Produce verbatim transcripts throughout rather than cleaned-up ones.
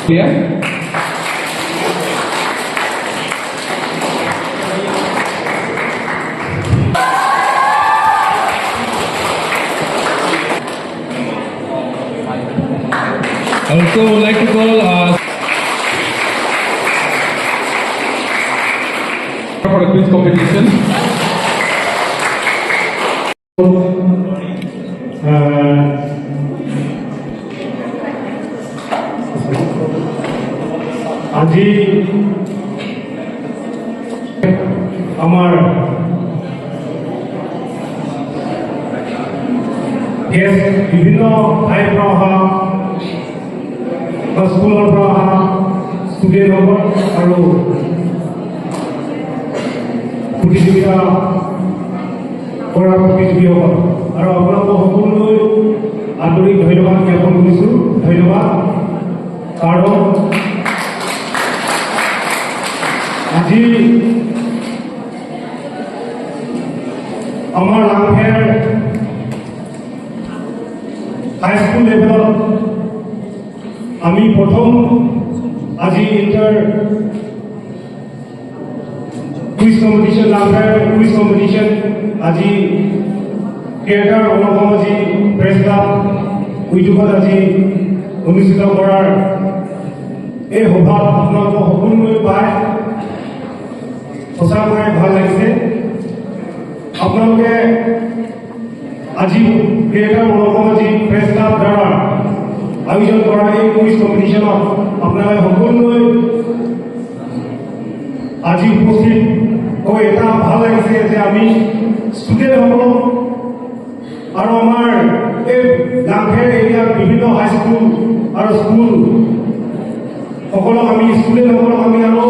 Yeah. I also would like to call, uh, for the quiz competition. আহ, আজি আমাৰ গেষ্ট বিভিন্ন ঠাইৰ পৰা অহা বা স্কুলৰ পৰা অহা ষ্টুডেণ্টসকল আৰু প্ৰতিযোগিতা কৰা প্ৰতিযোগীসকল আৰু আপোনালোকক সকলোলৈ আন্তৰিক ধন্যবাদ জ্ঞাপন কৰিছোঁ। ধন্যবাদ। কাৰণ আজি আমাৰ লাংফেৰ হাইস্কুল লেভেলত আমি প্ৰথম আজি ইণ্টাৰ কুইজ কম্পিটিশ্যন, লাংফেৰ কুইজ কম্পিটিশ্যন আজি ক্ৰিয়েটাৰ অনকম আজি প্ৰেছ ক্লাব উদ্যোগত আজি অনুষ্ঠিত কৰাৰ এই সভাত আপোনালোকক সকলোলৈ পাই সঁচাকৈয়ে ভাল লাগিছে। আপোনালোকে আজি ক্ৰিয়েটাৰ অনকম আজি প্ৰেছ ক্লাব দ্বাৰা আয়োজন কৰা এই কুইজ কম্পিটিশ্যনত আপোনালোকে সকলোৱে আজি উপস্থিত হৈ এটা ভাল লাগিছে যে আমি ষ্টুডেণ্টসকলক আৰু আমাৰ এই লাংফেৰ এৰিয়াৰ বিভিন্ন হাইস্কুল আৰু স্কুল সকলক আমি ষ্টুডেণ্টসকলক আমি আৰু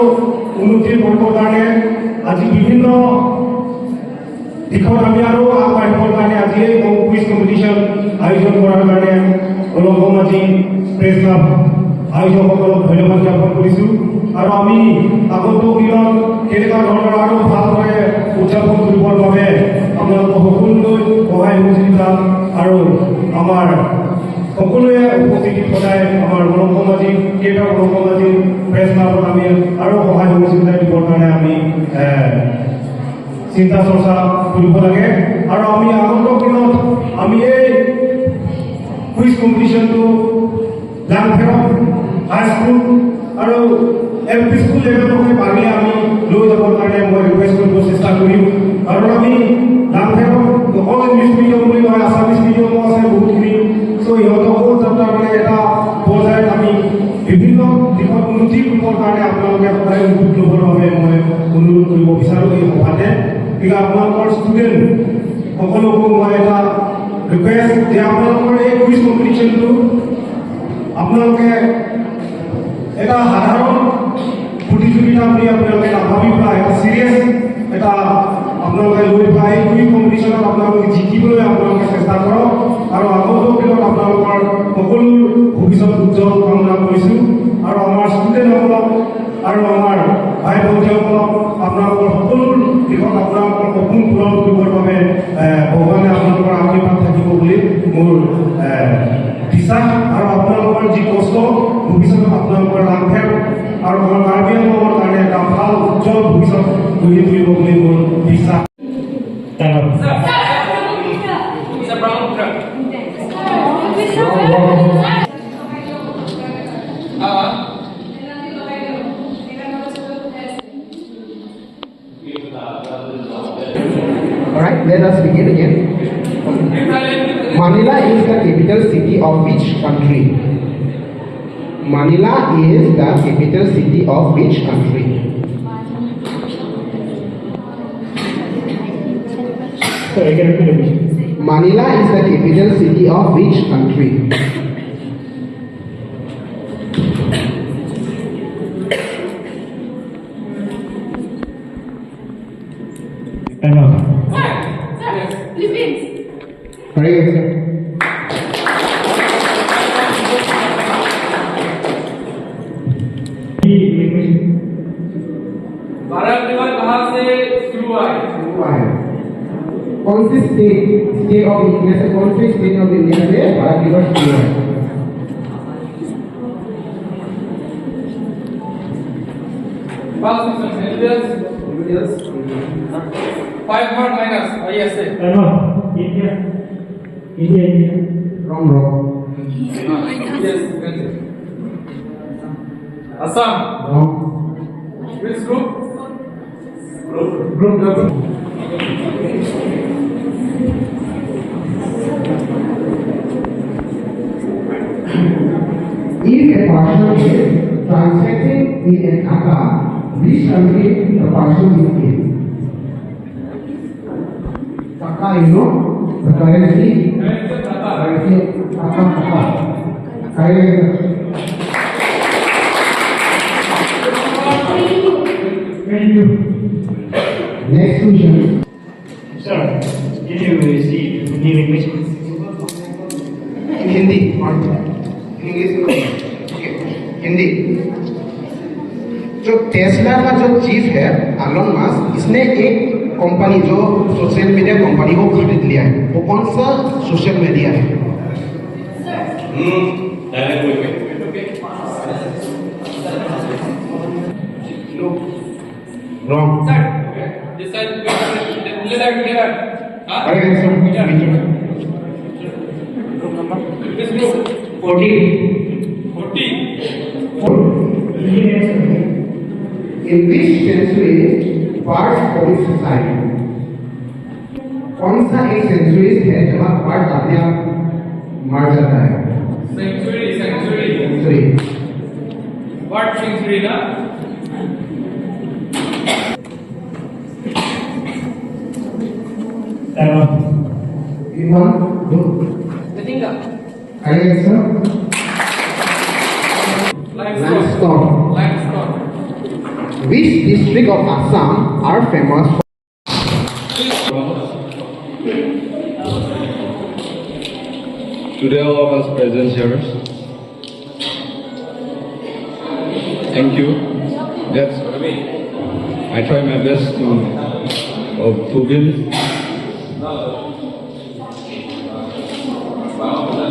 উন্নতি কৰিবৰ কাৰণে আজি বিভিন্ন দিশত আমি আৰু আগবাঢ়িবৰ কাৰণে আজি এই কুইজ কম্পিটিশ্যন আয়োজন কৰাৰ কাৰণে অনকম আজি প্ৰেছ ক্লাব আয়োজকসকলক ধন্যবাদ জ্ঞাপন কৰিছোঁ। আৰু আমি আগন্তুক দিনত কেনেকুৱা ধৰণৰ আৰু ভালদৰে উদযাপন কৰিবৰ বাবে আপোনালোকৰ সকলোলৈ সহায় সহযোগিতা আৰু আমাৰ সকলোৱে উপস্থিত সদায় আমাৰ অনকম আজি ক্ৰিয়েটাৰ অনকম আজি প্ৰেছ ক্লাবত আমি আৰু সহায় সহযোগিতা দিবৰ কাৰণে আমি এ, চিন্তা চৰ্চা কৰিব লাগে। আৰু আমি আগন্তুক দিনত আমি এই কুইজ কম্পিটিশ্যনটো লাংফেৰক হাইস্কুল আৰু এল পি স্কুল লেভেললৈকে পাৰি আমি লৈ যাবৰ কাৰণে মই ৰিকুৱেষ্ট কৰিব চেষ্টা কৰিম। কাৰণ আমি লাংফেৰক অকল ইংলিছ মিডিয়াম বুলি নহয়, আছামিছ মিডিয়ামো আছে বহুতখিনি। চ' সিহঁতকো যাতে মানে এটা পৰ্যায়ত আমি বিভিন্ন দিশত উন্নতি কৰিবৰ কাৰণে আপোনালোকে সদায় উদ্যোগ ল'বৰ বাবে মই অনুৰোধ কৰিব বিচাৰোঁ এই সভাতে। গতিকে আপোনালোকৰ ষ্টুডেণ্ট সকলোকো মই এটা ৰিকুৱেষ্ট যে আপোনালোকৰ এই কুইজ কম্পিটিশ্যনটো আপোনালোকে এটা সাধাৰণ প্ৰতিযোগিতা বুলি আপোনালোকে নাভাবি পেলাই এটা ছিৰিয়াছ এটা আপোনালোকে লৈ পেলাই এই কুইজ কম্পিটিশ্যনত আপোনালোকে জিকিবলৈ আপোনালোকে চেষ্টা কৰক। আৰু আগন্তুক দিনত আপোনালোকৰ সকলো ভৱিষ্যত উজ্জ্বল কামনা কৰিছোঁ। আৰু আমাৰ ষ্টুডেণ্টসকলক আৰু আমাৰ ভাই ভণ্টিসকলক আপোনালোকৰ সকলো দিশত আপোনালোকৰ সপোন পূৰণ কৰিবৰ বাবে এ, ভগৱানে আপোনালোকৰ আশীৰ্বাদ থাকিব বুলি মোৰ এ, বিশ্বাস। আৰু আপোনালোকৰ যি কষ্ট, ভৱিষ্যতত আপোনালোকৰ লাংফেৰ আৰু আমাৰ কাৰ্বি আংলঙৰ কাৰণে এটা ভাল উজ্জ্বল ভৱিষ্যত গঢ়ি তুলিব বুলি মোৰ বিশ্বাস। All right, let us begin again. Manila is the capital city of which country? Manila is the capital city of which country? Sir, I can repeat the question. Manila is the capital city of which country? Time out. Sir, sir, Philippines. Correct answer. बारह अक्टूबर कहाँ से शुरू हुआ है? शुरू हुआ है। कौन सी स्टेट, स्टेट ऑफ इंडिया से, कौन सी स्टेट ऑफ इंडिया से बारह अक्टूबर शुरू हुआ है? First question, anybody else? Anybody else? Five mark minus, I S A. Five mark. India. India, India. Wrong, wrong. Yes, yes. Assam. Wrong. Which group? Group, group, group. If a person is transacting in an account, which country the person is in? Taka, you know, the currency. Currency, taka. Currency, taka, taka. Currency. Thank you. Next question. Sir, can you see Hindi language? Hindi. English. Okay. Hindi. जो टेस्ला का जो चीफ है Elon Musk, इसने एक कंपनी जो social media company को खरीद लिया है, वो कौन सा सोशल मीडिया है? हम्म, डायरेक्ट बोल पे। Wrong. Sir, this side, sir, sir. Huh? Correct answer, Mister. This group. Forty. Forty. In which century birds commit suicide? कौन सा एक सेंचुरी है जहाँ बर्ड अपने आप मर जाता है? Century, century. Century. Bird century ना? Time up. You want? Good. Correct answer. Limestone. Limestone. Limestone. Which district of Assam are famous for? Today all of us present here. Thank you. That's, I try my best to, uh, fulfill.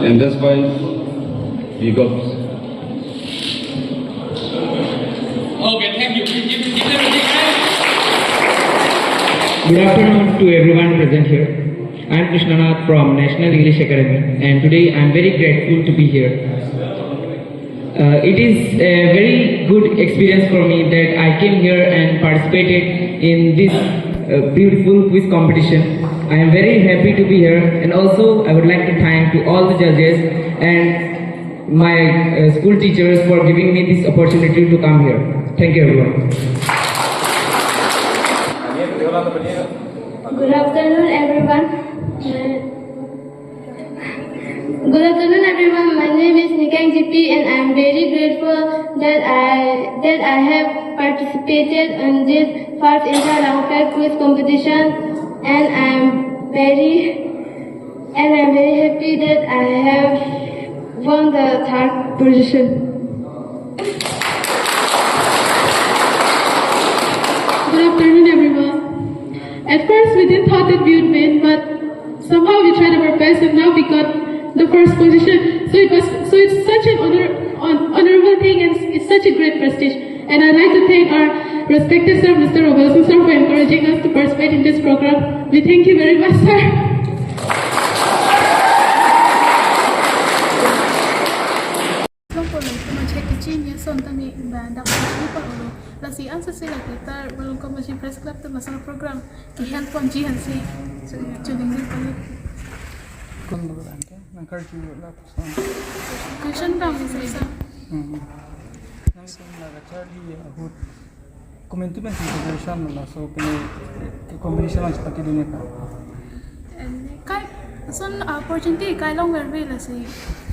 And that's why we got. Okay, thank you. Please give, give them a big hand. Good afternoon to everyone present here. I am Krishna Nath from National English Academy, and today I am very grateful to be here. Uh, it is a very good experience for me that I came here and participated in this, uh, beautiful quiz competition. I am very happy to be here, and also I would like to thank to all the judges and my, uh, school teachers for giving me this opportunity to come here. Thank you, everyone. Good afternoon, everyone. Good afternoon, everyone. My name is Nikang G P, and I am very grateful that I, that I have participated in this first Inter Langpher quiz competition, and I am very, and I am very happy that I have won the third position. Good afternoon, everyone. At first, we didn't thought that we would win, but somehow we tried our best, and now we got the first position. So it was, so it's such an honor, hon-, honorable thing, and it's such a great prestige. And I'd like to thank our respected sir, Mister Robertson sir, for encouraging us to participate in this program. We thank you very much, sir. Long polo itu manje kecil ya, son tani ba dak ni pa oro. Lasi ansose lagi ta Balong Community Press Club ta masang program ki help ponji ansi. So, chuning din polo. Kon lo dan ke, nang karju la pesan. Question dam sir. Hmm. Nang sun la kachar di ahut. Komantu pen si preparation lo, laso pini ke competition along chepatedun neka. Kai, son, ah, opportunity kai longverve, lasi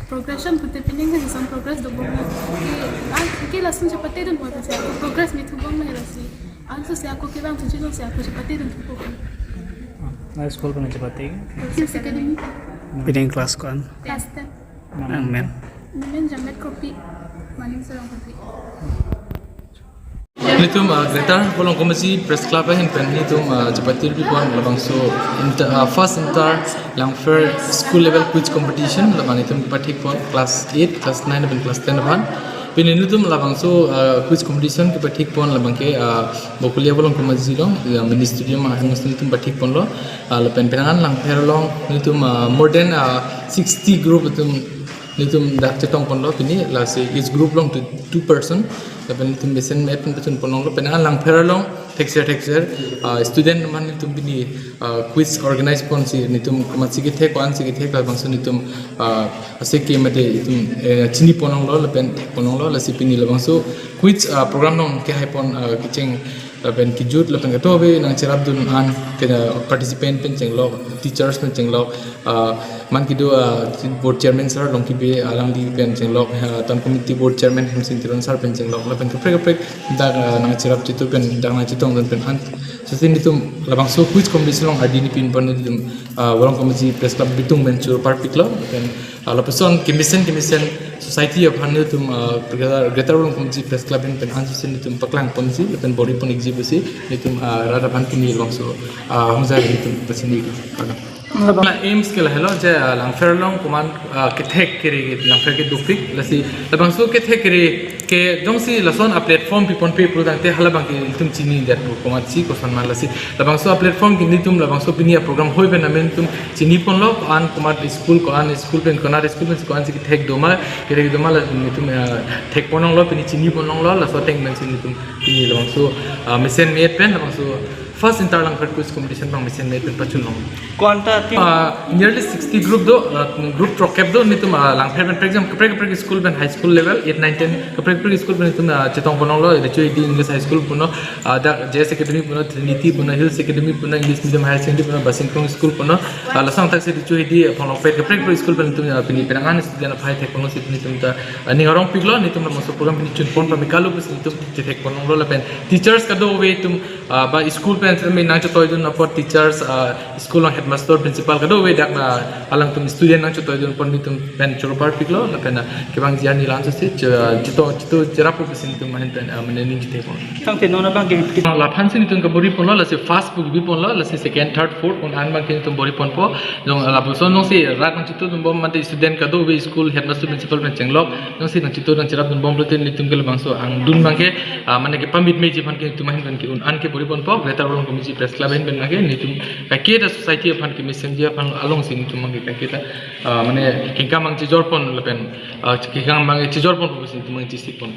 progression pute pining kan son progress dobom na. Ke, ah, ke lason chepatedun bom lasi ako progress mithubom na lasi. Ansose ako kevang thuji lasi ako chepatedun thubom. Ah, na school pen chepate? Hills Academy. Pining class ko-an? Class ten. Nang men? Nang men Jamet Kropi. Maning Sorong Kropi. Nelitum, ah, Greater Balong Community Press Club ahin pen nelitum, ah, chepatiri pon labangso inter, ah, first Inter Langpher school level quiz competition, labang nelitum pathik pon class eight, class nine, pen class ten aphan. Pini nelitum labangso, ah, quiz competition kepathik pon labang ke, ah, Bokolia Volongkom Aji along, ah, mini stadium ahem nelitum pathik ponlo, ah, lapen penang an Langpher along nelitum, ah, more than, ah, sixty group atum nelitum dak chetong ponlo pini, lasi each group along two, two person, lapen nelitum mesen me-et pen pachun ponlonglo, penang an Langpher along thekser thekser, ah, student atum nelitum pini, ah, quiz organize ponsi nelitum komatsi kethek, ko-ansi kethek labangso nelitum, ah, aseke mate itum, eh, chini ponlonglo lapen thek ponlonglo, lasi pini labangso quiz, ah, program along kehai pon, ah, kecheng lapen kejut lapen kadokave nangcherapdun an ke participant pen chenglok, teachers pen chenglok, ah, man kedo, ah, board chairman sir Longkibe alangli pen chenglok, ah, town committee board chairman Hemsing Teron sir pen chenglok, lapen kaprek kaprek dak, ah, nangcherap chitu pen dak nangchetongdun pen an. Sasi nelitum labangso quiz competition along ardi ni pin pon nelitum, ah, Volongkom Aji Press Club bitung pen choro parpiklo, lapen, ah, lapuson kemesen kemesen society aphan nelitum, ah, Greater, Greater Volongkom Aji Press Club pen pen an sasi nelitum paklang ponsi lapen bor-i pon-ikji pusi nelitum, ah, rat aphan pini labangso, ah, hongja nelitum pachini. Labang la aims ke lahelo je, ah, Langpher along komat, ah, kethek kere ke Langpher ke dopik, lasi labangso kethek kere ke jongsi lason a-platform piponpe pulotangte halabang ke itum chini det pu komatsi koson ma, lasi labangso a-platform ke nelitum labangso pini a-program hoi pen amen itum chini ponlo, ko-an komat school, ko-an school pen, ko-an school pen ko-ansi kethek doma, kere doma la nelitum, ah, thek ponlonglo, pini chini ponlonglo, laso ateng pensi nelitum pini labangso, ah, mesen me-et pen labangso first inter Langpher quiz competition abang mesen me-et pen pachunlong. Ko-anta team? Ah, nearly sixty group do, ah, group throkkep do nelitum, ah, Langpher pen prekjam kaprek kaprek school pen high school level, eight, nine, ten kaprek kaprek school pen nelitum, ah, chetong ponlonglo, Richo Hidi English High School puno, ah, dak J S Academy puno, Trinity puno, Hills Academy puno, English Medium Higher Secondary puno, Basingtong School puno, ah, lason thaksi Richo Hidi, Phonglongpet kaprek kaprek school pen nelitum, ah, pini penang an student aphai thek ponlo si nelitum ta, ah, ning arongpiklo, nelitum labangso program pini chun pon pamikalo pusi nelitum chethek ponlonglo lapen teachers kadokave itum, ah, ba school pen semi nangchetoidun apot teachers, ah, school along headmaster, principal kadokave dak na alangtum student nangchetoidun apot nelitum pen choro parpiklo lapen, ah, kevangji arni la-an sasi che-, chito chito cherap pusi nelitum ahin pen, ah, mane ning chethek pon. Tangte non abang ke ke- Laphan si nelitum kabor-i ponlo, lasi first pu kebi ponlo, lasi second, third, fourth, ko-an abang ke nelitum bor-i ponpo. Jong lapuson jongsi rat nangchetodunbom mate student kadokave school headmaster principal pen chenglok, jongsi nangcheto nangcherapdunbom pulote nelitum ke labangso angdun abang ke, ah, mane ke permit meji aphan ke nelitum ahin pen ke un-an ke bor-i ponpo, Greater Volongkom Aji Press Club ahin pen abang ke nelitum kaiketa society aphan kemesenji aphan alongsi nelitum abang ke kaiketa, ah, mane kengkam abang chejor pon lapen, ah, kengkam abang chejor pon pusi nelitum abang chesik pon.